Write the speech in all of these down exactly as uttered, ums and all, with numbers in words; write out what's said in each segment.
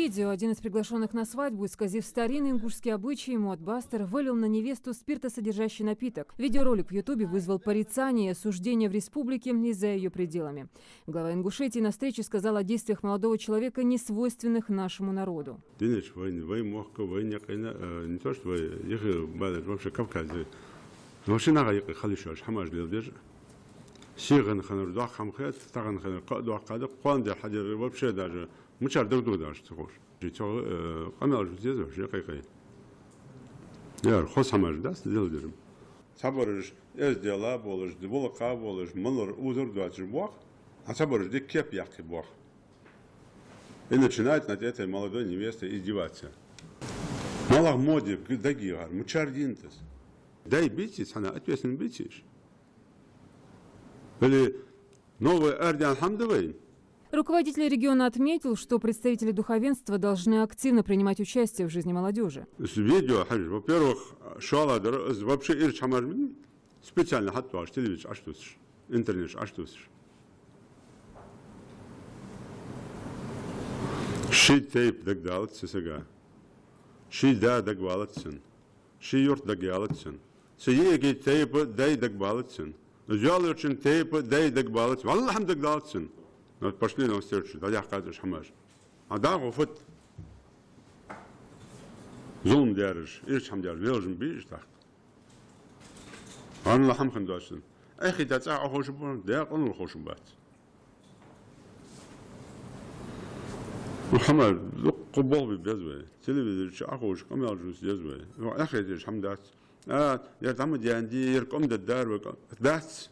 Видео. Один из приглашённых на свадьбу, исказив старинный ингушский обычай, модбастер вылил на невесту спиртосодержащий напиток. Видеоролик в Ютубе вызвал порицание и осуждение в республике и за её пределами. Глава Ингушетии на встрече сказал о действиях молодого человека, несвойственных нашему народу. Динаш вайна, вай мохк, вайна къина, э, не то что вай, их балат вообще Кавказе. Вообще нагахь юкъе хила йиш йолаш хӀамаш леладеш. Сихана хиннар доккха хӀама хет, тахана хиннар кхы а доккха да, кхоана дер хьадер вообще даже мичара дог догадеш ца ховш. Цо, э, къамаьл жуз еза вообще кхы-кхы. Яр, хоза хӀамаш дац леладер. Цхьабараш эздела болаш, вулакха болаш, малар узар доацаш бох, а цхьабараш дика кеп яккхе бох. И начинает над этой молодой невестой издеваться. Малах моде дагийгӀар, мичара дийнат из. Дай бийций, цхьанна ответственный бийций уж. Или новый орден хӀама да вайна? Руководитель региона отметил, что представители духовенства должны активно принимать участие в жизни молодёжи. Из видео хьажа, во-первых, шоллагӀдар, из вообще ирча хӀамаш ма дий, специально хьатӀадоагӀаш, телевизор чу Ӏотувсаш, интернет чу Ӏотувсаш. Ший тайпа дагадалац цу сага. Ший да дагавалац цунна. Ший юрт дагавалац цунна. Цу йиӀига тайпа дай дагабалац цунна. Из йоалаечун тайпа дай дагабалац цунна. Валлахьи, хӀама дагадалац цунна. Ну, пошли навстречу, дӀадаьккхад уж хӀамаш. А дагӀо фуд? Зулам дераш, ирча хӀама дераш, велжам бий уж тӀаккха. Валлахьи, хӀама хинна доацаш. Эхийтача цӀагӀа Ӏоховшаргба, декъал ховшаргбац. Ну, хӀама дукха болх бе беза вай. Телевизор чу Ӏоховша къамаьл жуз еза вай. Ну, эхийташ хӀама дац. А, ер дӀа ма даьннадий, ер къам даддар вай къа-, дац.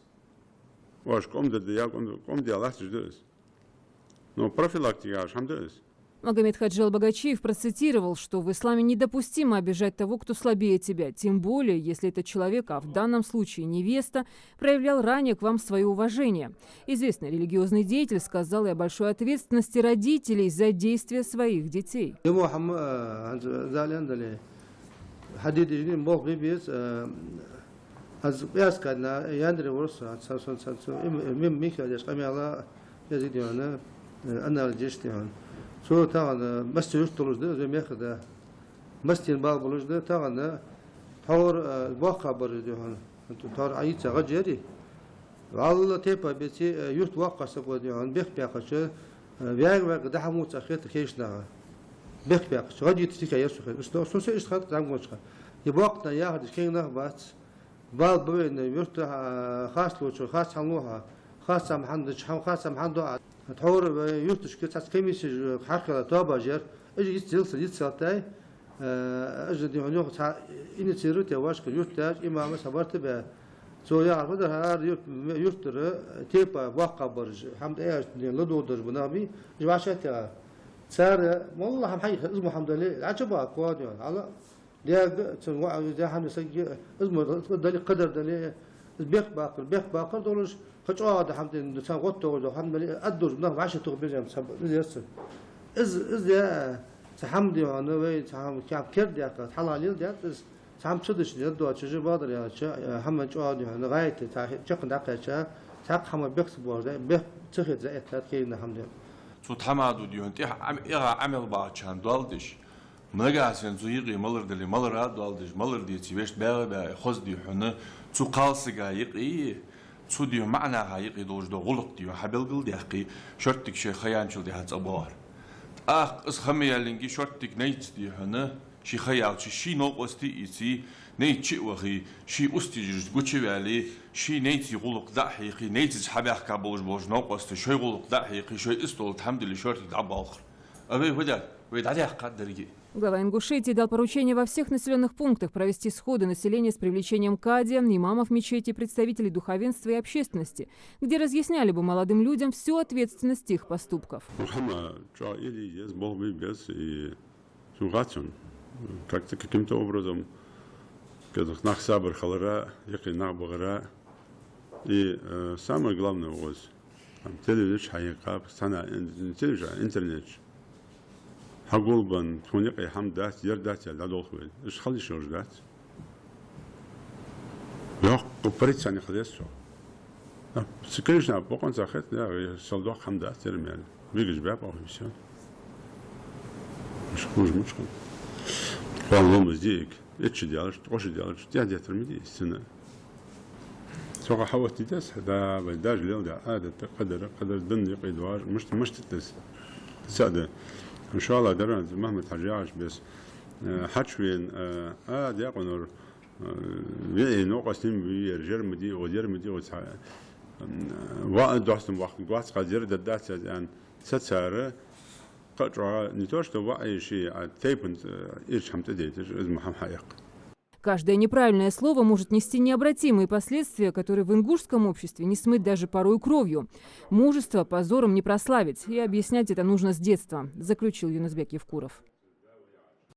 Оаш къам дадда, я къам, къам даь латташ да из. Ну, профилактика яхаш хӀама да из. Магомед-Хаджи Албогачиев процитировал, что в исламе недопустимо обижать того, кто слабее тебя, тем более, если этот человек, а в данном случае невеста, проявлял ранее к вам своё уважение. Известный религиозный деятель сказал и о большой ответственности родителей за действия своих детей. Димо хӀама, э, хӀанз Дала аьннадале, хьадийдижни болх бе беза, э, аз пӀаьраска дийнахьа Яндре вар со, цхьа сон, цхьа сон, им, им, Михаил деш къамаьла, деза дий хьона, э, анализ деш дий хьона. Цо тахан массе юрт долаш да, вай мехка да. Массе бала болаш да, тахан тхьовра, э, боккхагӀбараш дий хьона. Тхьовра Ӏайийца гӀадж яри. Валла тайпа беций, э, юрта воккхагӀа саг ва дий хьона, бехк баьккхача, э, ваьга-ваьга дӀа-хьа муца хетар кхыча наха. Бехк баьккхача, гӀадж йита дика яр со хетар. Уж со, со иштта хетар зӀамагӀча хана. Е боккха нах яхар деш кхы нах бац. Бала ба вайна юрта, а, харц лоча, харц хӀама лу хьа, харц хӀама хьандач, хӀама харц хӀама хьандо а. Тхьовра вай юрташка цхьацца комиссеш хьакхелла тоабаш яр. Уж йицъелсар йицъялтай. Э, уж дий хьона юха цхьа инициировать яь вашка юрташ, имамаш хьабарта бе. Цо яхар фу дар, хӀара юрт, юртара тайпа боккхагӀбараш, хӀама тӀа аьшта дий хьона ладувгӀараш ба нах бий, уж вӀашагӀтехар. Цар, валлахьи, хӀама хьайх, из мо хӀама дале, Ӏача баккхо дий хьона. Хьала Даьга, цун воӀ, даь хӀама сага, из мо, из дале, кхыдар дале, из бехк баккхар, бехк баккхар долаш, кхы чӀоагӀа да хӀама дин, цхьа гӀод тохаш да хӀама дале, аддуж нах вӀашагӀтоха безам ца ба, из яц. Из, из я, цхьа хӀама дий хьона, вай, цхьа хӀама, кхы керда даьккха, хьалха леладаьд из, цхьа хӀама ца дича, дед доацаш, бадар яьлча, хӀама чӀоагӀа дий хьона, гӀайта, цхьа чакхна дӀакхаьча, цхьаккха хӀама бехк ца боагӀаш да, бехк ца хета за эттад кхийна хӀама дий. Цу тхьамаду дий хьона, тӀехьа Ӏам-, эгӀа Ӏамал бахачарна доал деш, Нагахьа санна цу юкъе малар дале, малара доал деш, малар деце, вешта баьгӀа-баьгӀа, хоза дий хьона, цу кхалсага юкъе, цу дий хьона маӀа наха юкъе долаш дола гӀулакх дий хьона хьабелгалдаьккхе, шорттига шоай ха яьнначул тӀехьа цӀабоагӀар. ТӀаккха из ха ма яьллинге, шорттига найц дий хьона, ший ха яьлча, ший новкъостий ийце, найц чу а вахе, ший устижараш гучаваьле, ший найций гӀулакх дӀа а хьекхе, найцаца хьабаьхка болаш болча новкъоста шоай гӀулакх дӀа а хьекхе, шоай истола тӀа хӀама диле, шорттига дӀабоалхар. А вай фу даьд? Вай дӀадаьккхад деррига. Глава Ингушетии дал поручение во всех населённых пунктах провести сходы населения с привлечением кади, имамов мечети, представителей духовенства и общественности, где разъясняли бы молодым людям всю ответственность их поступков. Ну, хӀама чӀоагӀа ила еза, болх бе беза, и цун гӀацун. Как-то, каким-то образом, кадах нах сабар хилара, юкъе нах бахара. И, э, самое главное, оз Ам телевизор чу хьаеккхаб, цхьанне ин-, телевизор, интернет чу. Хьагулбенна, тхона юкъе хӀама дац, ер дац аьнна дӀадолх вай. Уж хила йиш йолаш дац. Йоккха порицание хила еза цох. А, цу Кришна бокъонца хет, я, сел доккха хӀама дац, ер мел. Бигаш баьб, ох, и всё. Хужа мича хул. Кхоана ламаз де, итт шу даьлча, ткъо шу даьлча, тӀехьа деттар ма дий из цунна. Цох хьаоттаде деза хьа, да, вай даьша леладаь Ӏадат, кхыдар, кхыдар дина юкъе доагӀаш, мишта, мишта да из. Цхьа да. ИншаАллахӀ, дара Мухьаммад-Хьажа яхача беса, э, хьачувена, э, а, даькъанор, э, виӀий новкъостал ма бий, ер жер ма дий, оцу ер ма дий, оцу хьа, м, ваӀ, доастам ваккха, гоац кхаз ер дергдац аз аьнна, цу цар кхы а чӀоагӀа не то что ваӀий ший, а тайпан, э, ирча хӀама тӀадайташ, из ма хьаяккха. Каждое неправильное слово может нести необратимые последствия, которые в ингушском обществе не смыть даже порой кровью. Мужество позором не прославить, и объяснять это нужно с детства, заключил Юнус-Бек Евкуров.